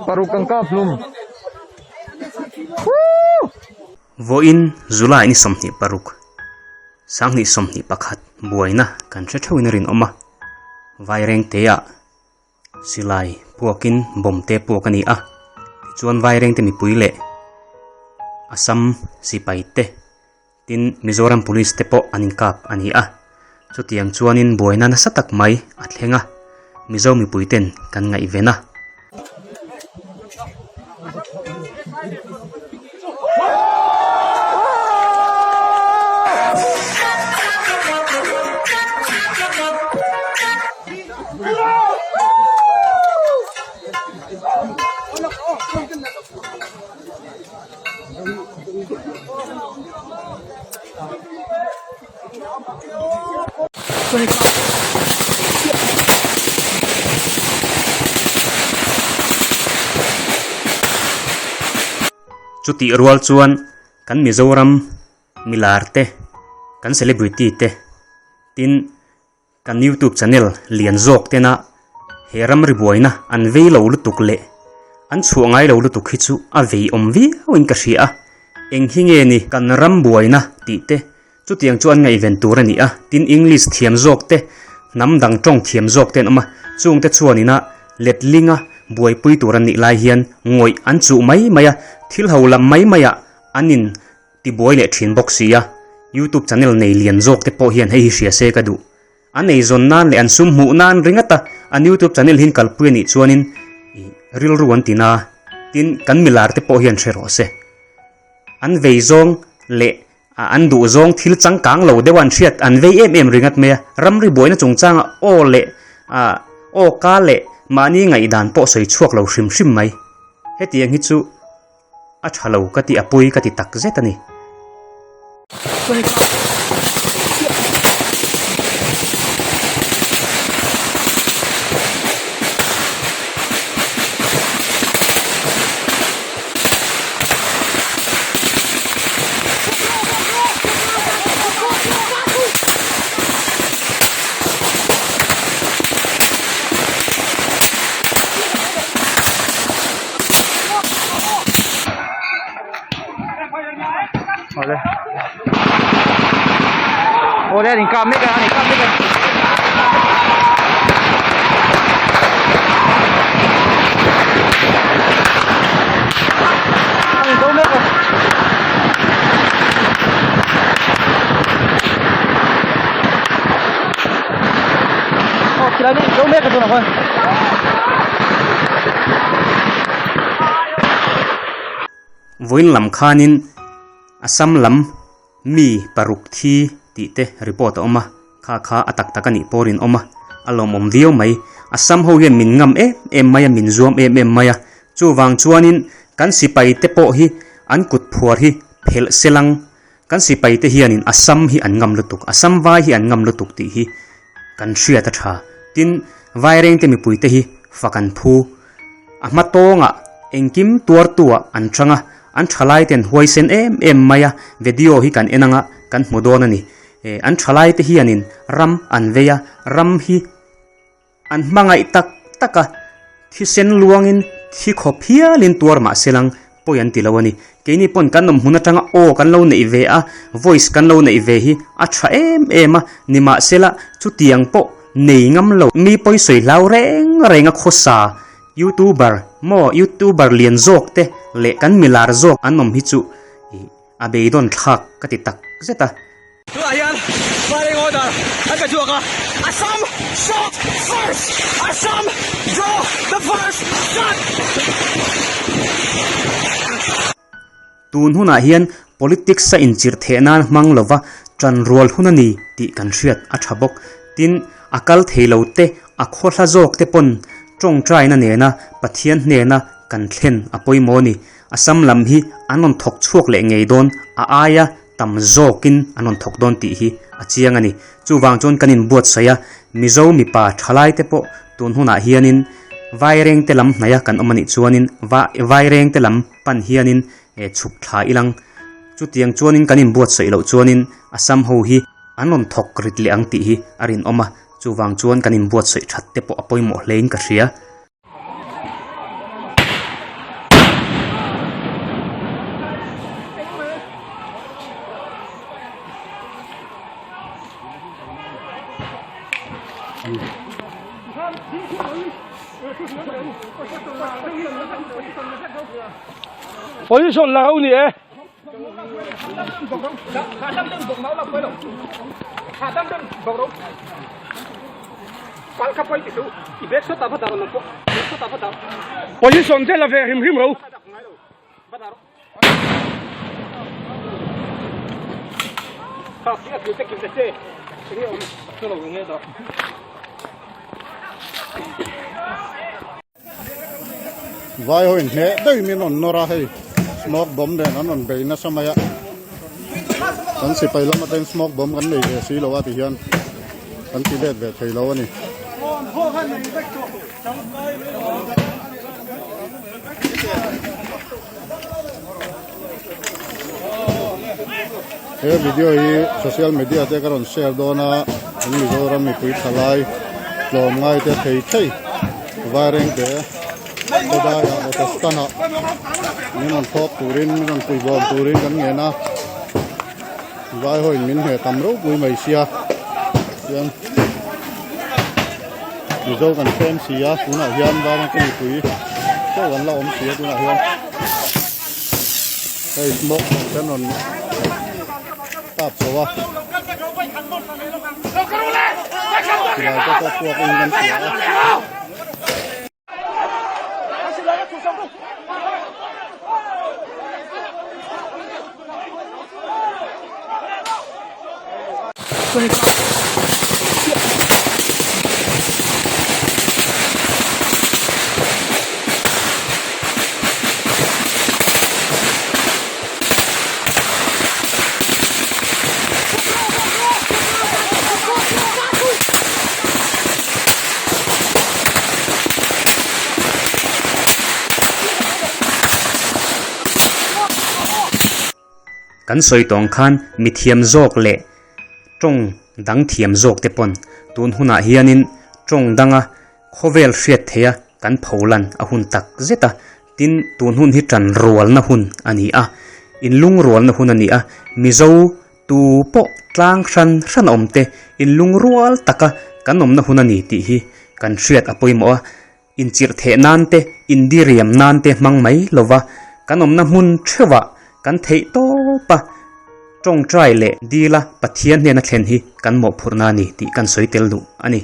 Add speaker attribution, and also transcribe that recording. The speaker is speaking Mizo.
Speaker 1: Paruk kan kap hlum.
Speaker 2: Vawiin July ni 26, 2021 buaina kan hre theuhin a rinawm a, Vairengtea silai puakin bomb te puak a ni a, tichuan Vairengte mipui leh Assam sipai te Tin, Mizoram Police te pawh an inkap a ni a, chutiang chuanin buaina nasa tak mai a thleng a, Mizo mipui ten kan ngaihven a. Chutih rual chuan kan Mizoram milar te, kan celebrity te tin Kan youtube channel lian zawk tena he ramri buaina an vei lo lutuk leh an chhuah ngai lo lutuk hi chu a vei awm viau in ka hria a, eng hi nge ni kan ram buaina tih te chutiang chu an ngaihven tur a ni a, tin English thiam zawk te hnam dang tawng thiam zawk te an awm a, chung te chuan ina letlinga buaipui tur an nih lai hian ngawih an chuh mai mai a, thil ho lam mai maiah an in Ti buai leh thin bawk si a, YouTube channel nei lian zawk te pawh hian hei hi hria se ka duh. An eizawn nan leh an sum hmuh nan ringawt a, an YouTube channel hian kalpui a nih chuanin ih rilru an ti na. Tin, kan milar te pawh hian hre rawh se. An vei zawng leh an duh zawng thil changkang lo deuh a an hriat an vei em em ringawt mai a, ramri buaina chungchanga aw leh ah aw ka leh mahni ngaihdan pawh sawi chhuak lo hrim hrim mai. Hetiang hi chu. A tha lo ka ti a pawi ka ti tak zet a ni.
Speaker 1: Awle Awle an inkap mek a an inkap mek a. An indo mek a. Aw khilai mek indo mek a tunah khuan.
Speaker 2: Vawiin lam khanin Assam lam mi paruk thi tih te report a awm a, kha kha a tak tak a nih pawh rinawm a, a lawmawm viau mai. Assam ho hian min ngam em em mai a, min zuam em em mai a, chuvang chuanin kan sipai te pawh hi an kut phuar hi phelh selang kan sipai te hianin Assam hi an ngam lutuk, Assam vai hi an ngam lutuk tih hi kan hriat a tha. Tin, Vairengte mipuite hi fak an phu. A hma tawngah engkim tuartuah an chang a, an thalaiten huaisen em em mai a, video hi kan en anga kan hmu dawn a ni. An thalaite hianin ram an vei a, ram hi an hmangaih tak tak a, thisen luangin thi khawp hialin tuar mah se lang pawi an ti lo a ni. Keini pawn kan awm hmun atanga aw kan lo neih ve a, voice kan lo neih ve hi a tha em em a, nimahsela chutiang pawh nei ngam lo. Mi pawi sawi hlau reng reng a khawsa youtuber maw youtuber lian zawk te leh kan milar zawk an awm hi chu ih a beidawn thlak ka ti tak zet a.
Speaker 3: Tunah hian firing order an pe chhuak a, Assam shot first! Assam draw the first shot!
Speaker 2: Tun hunah hian politics a inchirh theh nan hmang lova tan rual hun a ni tih kan hriat a tha bawk. Tin, a kal thei lo te, a khawhla zawk te pawn tawngtaina nena Pathian hnena kan thlen a pawimawh a ni. Assam lam hi an rawn thawk chhuak leh ngei dawn a aia tam zawkin an rawn thawk dawn tih hi a chiang a ni. Chuvang chuan kan inbuatsaih a, Mizo mipa thalaite pawh tun hunah hianin Vairengte lam hnaia kan awm a nih chuanin Vairengte lam pan hianin chhuk thla ilang. Chutiang chuanin kan inbuatsaih loh chuanin Assam ho hi an rawn thawk rit leh ang tih hi a rinawm a, chuvang chuan kan inbuatsaih that te pawh a pawimawh hlein ka hria.
Speaker 1: Position la ho ni e. Position te la ve hrim hrim ro.
Speaker 4: Vai ho in hneh daih min rawn nawr a hei smoke bomb nen an rawn bei nasa mai a kan sipai lam atangin smoke bomb kan nei ve si lo a ti hian kan ti let ve thei lo a ni. He video hi social media te ka rawn share dawn a an Mizoram mipui thalai tlawm ngai te thei thei vaireng te khawdai ah auto stand ah min rawn thawk turin min rawn pui bawm turin kan ngen a vai ho in min hneh tam ropui mai sia chuan Mizo kan tlem si a tunah hian vaireng te mipui chauh an la awm si a tunah hian hei smoke bomb te an rawn tap chho a silai te pawh puak in kan hria a.
Speaker 2: Kan sawi tawng khan mithiam zawk leh tawng dang thiam zawk te pawn tun hunah hianin tawng danga khawvel hriat theia kan pholan a hun tak zet a, tin tun hun hi tan rualna hun a ni a, inlungrualna hun a ni a, Mizo tu pawh tlang hran hran awm te inlungrual taka kan awmna hun a ni tih hi kan hriat a pawimawh a. Inchirh theh nan te, indiriam nan te hmang mai lova kan awmna hmun theuhah kan theih tawp a, tawngtai leh dila Pathian hnena thlen hi kan mawhphurhna a ni tih kan sawi tel duh a ni.